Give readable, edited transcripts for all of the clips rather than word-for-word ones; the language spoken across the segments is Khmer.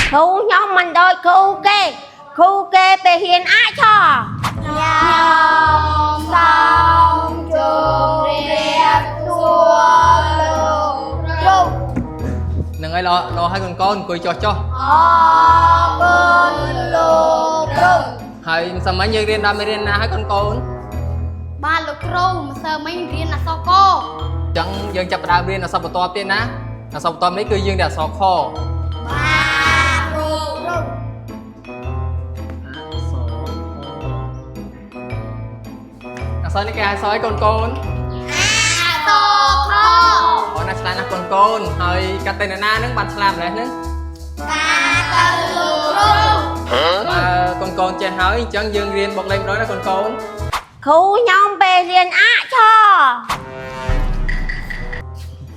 គ្រូខ្ញុំមិនដូចគ្រូគេគ្រូគេពេលហ៊ានអាចឆ ខ្ញុំសូមជម្រាបសួរលោកគ្រូ ហ្នឹងហើយល្អល្អហើយកូនកូនអង្គុយចុះចុះ អរគុណលោកគ្រូ ហើយមិនសម័យយើងរៀនដល់មេរៀនណាហើយកូនកូន បាទលោកគ្រូម្សិលមិញរៀនអក្សរក អញ្ចឹងយើងចាប់ផ្ដើមរៀនអក្សរបន្ទាប់ទៀតណាអក្សរបន្ទាប់នេះគឺយើងរៀនអក្សរខ បាទគ្រូគ្រូ អក្សរខអក្សរនេះគេហៅអក្សរអីកូនកូន អក្សរខ អូនណាឆ្លាតណាស់កូនកូនហើយកាត់ទៅអ្នកណាហ្នឹងបានឆ្លាតម្លេះហ្នឹង កាទៅលោកគ្រូ បើកូនកូនចេះហើយអញ្ចឹងយើងរៀនបុកលេខ100ណាកូនកូន គ្រូខ្ញុំពេលរៀនអាចឆ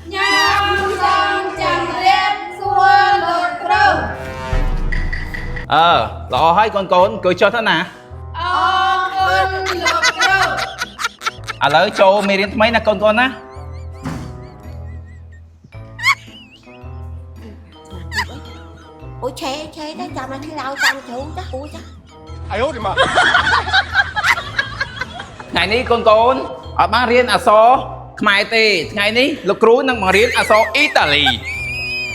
ខ្ញុំសូមជម្រាបសួរលោកគ្រូ អឺល្អហើយកូនកូនអង្គុយចុះទៅណា អរគុណលោកគ្រូ ឥឡូវចូលមេរៀនថ្មីណាកូនកូនណា អូឆេឆេទៅចាំមកឆ្លោតាមគ្រូចាអូចា 哎呦我的妈！ ថ្ងៃនេះកូនកូនអត់បានរៀនអក្សរខ្មែរទេថ្ងៃនេះលោកគ្រូនឹងបង្រៀនអក្សរអ៊ីតាលី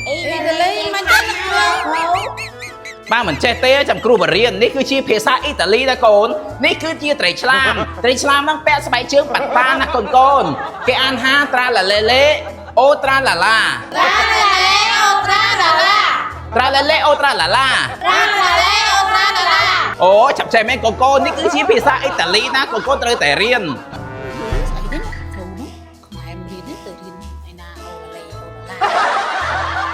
អ៊ីតាលីមិនចេះគ្រូ បាទមិនចេះទេចាំគ្រូបរៀននេះគឺជាភាសាអ៊ីតាលីណាកូននេះគឺជាត្រីឆ្លាមត្រីឆ្លាមហ្នឹងពាក់ស្បែកជើងប៉ាត់ប៉ាណាកូនកូនគេអានថាត្រាឡាឡេឡេអូត្រាឡាឡា ត្រាឡាឡេអូត្រាឡាឡា ត្រាឡាឡេអូត្រាឡាឡា ត្រាឡាឡេអូត្រាឡាឡា អូចាប់ចេះមែនកូនកូននេះគឺជាភាសាអ៊ីតាលីណាកូនកូនត្រូវតែរៀន ស្អីហ្នឹងគ្រូនោះខ្មែរមិនរៀនទេទៅរៀនឯណាអូឡាឡេ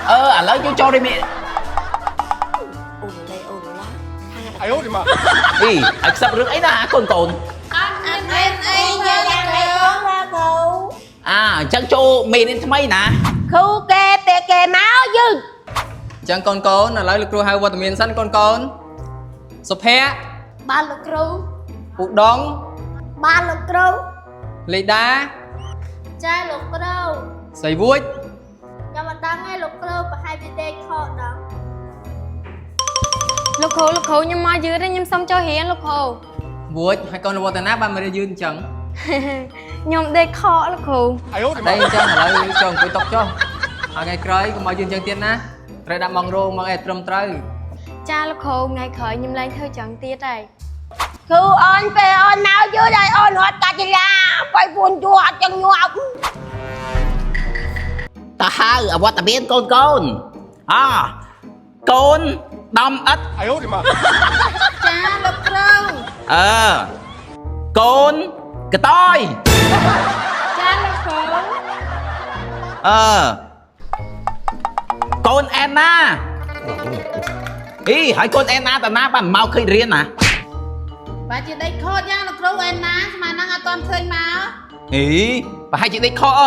អូឡាឡា អឺឥឡូវយើងចូលរៀនមេ អូឡេអូឡាថា 哎呦我的妈！ អីឲ្យខ្សឹបរឿងអីណាកូនកូន អត់មានអី យាយយ៉ាងម៉េចបងគ្រូ អាអញ្ចឹងចូលមេរៀនថ្មីណា គ្រូគេពេលគេមកយឺត អញ្ចឹងកូនកូនឥឡូវលោកគ្រូហៅវត្តមានសិនកូនកូនសុភ័ក្រ បាទលោកគ្រូ ឧដុង្គ បាទលោកគ្រូ លីដា ចាលោកគ្រូ សីវួច ខ្ញុំមិនដឹងទេលោកគ្រូប្រហែលជាដេកខកដល់ លោកគ្រូលោកគ្រូខ្ញុំមកយឺតហើយខ្ញុំសុំចូលរៀនលោកគ្រូ វួចហើយកូនវត្តណាបានមករៀនយឺតអញ្ចឹង ខ្ញុំដេកខកលោកគ្រូ 哎呦我的 妈！ តែអញ្ចឹងឥឡូវចូលអង្គុយតុកចុះហើយថ្ងៃក្រោយកុំឲ្យយឺតអញ្ចឹងទៀតណាត្រូវដាក់ម៉ោងរោងម៉ោងអីត្រឹមត្រូវ ចាលោកគ្រូថ្ងៃក្រោយខ្ញុំឡើងធ្វើចឹងទៀតហើយ គ្រូអូនពេលអូនមកយឺតហើយអូនរត់កាច់ឡាបាយពួនយួរអត់ចឹងញាប់ តើហៅអវត្តមានកូនកូនអកូនដំអិត 哎呦我的妈！ ចាលោកគ្រូ អឺកូនកតយ ចាលោកគ្រូ អឺកូនអែនណាអីហើយកូនអែនណាតាណាបានមកឃើញរៀនណា បាទជាដេកខកយ៉ាងលោកគ្រូឯណាស្មានហ្នឹងអត់ទាន់ឃើញមក អីប្រហែលជាដេកខកអ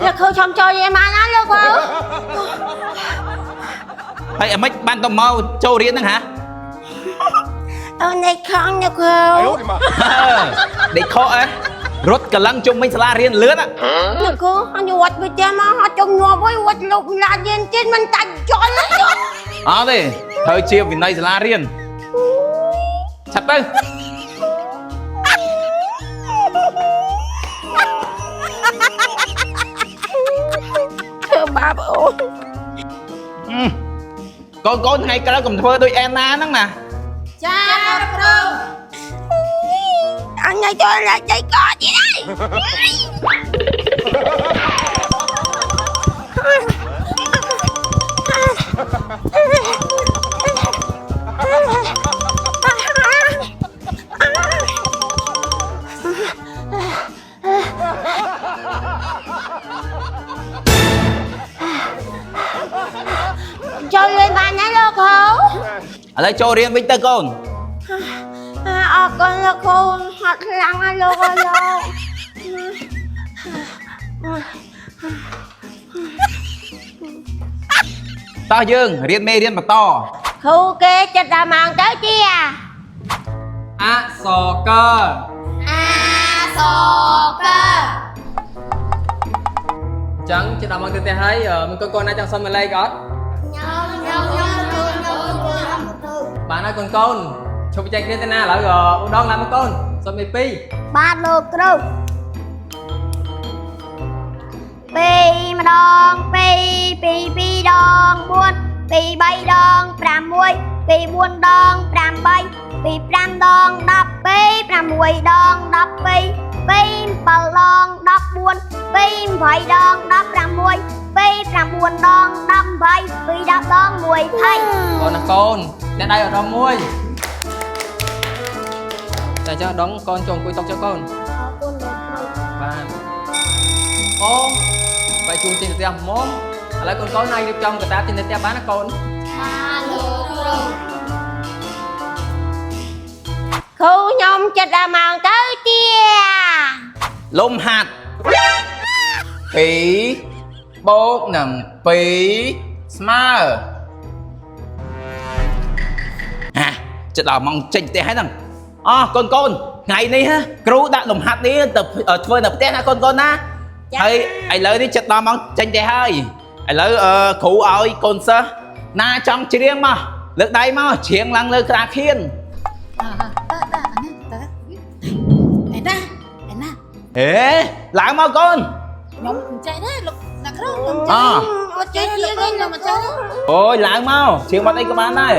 លោកគ្រូឈំចូលរៀនមកណាលោកគ្រូ ហើយអាម៉េចបានទៅមកចូលរៀនហ្នឹងហ៎ អូននេះខំលោកគ្រូ 哎呦我的妈！ ដេកខកអ៎រត់កលឹងជុំវិញសាលារៀនលឿនណា លោកគ្រូអញវត្តវាចេះមកអត់ចង់ញាប់អើយវត្តលោកឡារៀនទៀតមិនតាច់ចន់ អត់ទេត្រូវជាវិន័យសាលារៀនឆាប់ទៅ ធ្វើបាបអូន កូនកូនថ្ងៃក្រោយកុំធ្វើដូចអែនណាហ្នឹងណា ចាលោកគ្រូ អញឲ្យចូលឡាចៃកទៀតហើយចូលលេងបានណាលោកគ្រូ ឥឡូវចូលរៀនវិញទៅកូន អរគុណលោកគ្រូហត់ខ្លាំងណាស់លោកអើយលោក តោះយើងរៀនមេរៀនបន្ត គ្រូគេចិត្តដល់ម៉ោងទៅជា អក្សរក អាសក អញ្ ចឹងជិតដល់មកទៅផ្ទះហើយមានកូនកូនណាចង់សុំមួយលេខអត់ ខ្ញុំខ្ញុំខ្ញុំខ្ញុំខ្ញុំខ្ញុំ បានហើយកូនកូនឈប់ចែកគ្នាទៅណាឥឡូវឧដងឡើងមកកូនសុំលេខ2 បាទលោកគ្រូពីរម្ដងពីរពីរពីរដង4ពីរបីដង6ពីរ4ដង8ពីរ5ដង10ពីរ6ដង12ពីរ7ដង14ពីរ8ដង16ពីរ9ដង18ពីរ10ដង1 កូនណាកូនអ្នកដៃឧដងមួយតែចឹងឧដងកូនចូលអង្គុយតុកចុះកូន អរគុណលោកគ្រូ បាទអូបាយជូនចេញទៅផ្ទះមុំឥឡូវកូនកូនអាចរៀបចំកតាបចេញទៅផ្ទះបានណាកូន បាទលោកគ្រូ គ្រូខ្ញុំចិត្តដល់ម៉ោងទៅទៀត លំហាត់2បូកនឹង2ស្មើអាចិត្តដល់ម៉ោងចេញផ្ទះហើយហ្នឹងអោះកូនកូនថ្ងៃនេះហ៎គ្រូដាក់លំហាត់នេះទៅធ្វើនៅផ្ទះណាកូនកូនណាហើយឥឡូវនេះចិត្តដល់ម៉ោងចេញផ្ទះហើយឥឡូវអឺគ្រូឲ្យកូនសិស្សណាចង់ច្រៀងមកលើកដៃមកច្រៀងឡើងលើក្តារខៀន អើតើតើអានេះតើឯណាឯណា ហេឡើងមកកូន ខ្ញុំមិនចេះទេលោកអ្នកគ្រូខ្ញុំ អ ចេះ អត់ចេះជាងទេ ខ្ញុំមិនចេះទេ អូយឡើងមកច្រៀងបាត់អីក៏បានដែរ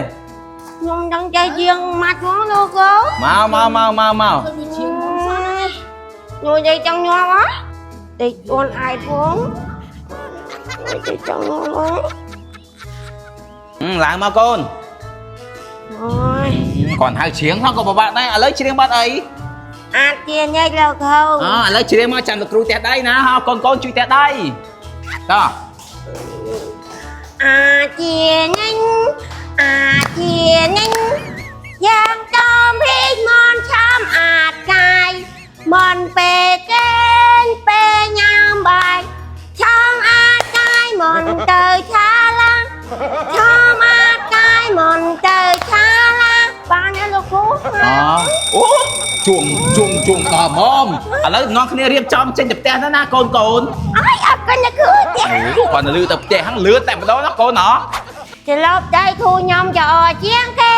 ខ្ញុំចង់ចេះជាងម៉ាត់ហ្មងលោកគ្រូ មកមកមកមកមក ធ្វើវាជាងមុនសោះណា ខ្ញុំនិយាយចង់ញាប់ហ៎តិចអូនអាយផងនិយាយចង់ញាប់ហ៎ ឡើងមកកូន អូយ គាត់ហៅច្រៀងផងក៏ពិបាកដែរឥឡូវច្រៀងបាត់អី អាចជាញែកលោកគ្រូ អឥឡូវច្រៀងមកចាំលោកគ្រូផ្ទះដៃណាហ៎កូនកូនជួយផ្ទះដៃតោះ អាចជាញែកអាចជាញែកយ៉ាងចំហេកមនឆាមអាចកាយមនពេលគេងពេលញ៉ាំបាយឆងអាចកាយមនទៅឆាឡាឆមអាចកាយមនទៅឆាឡាបានទេលោកគ្រូ អអូជួងជួងជួងដល់ហ្មងឥឡូវនាំគ្នារៀបចំចេញទៅផ្ទះទៅណាកូនកូន អើយអរគុណលោកគ្រូទៀត គាត់ទៅលឺទៅផ្ទះហ្នឹងលឿនតែម្ដងណាកូនហ៎ ច្រឡប់ដៃគ្រូខ្ញុំចអជាងគេ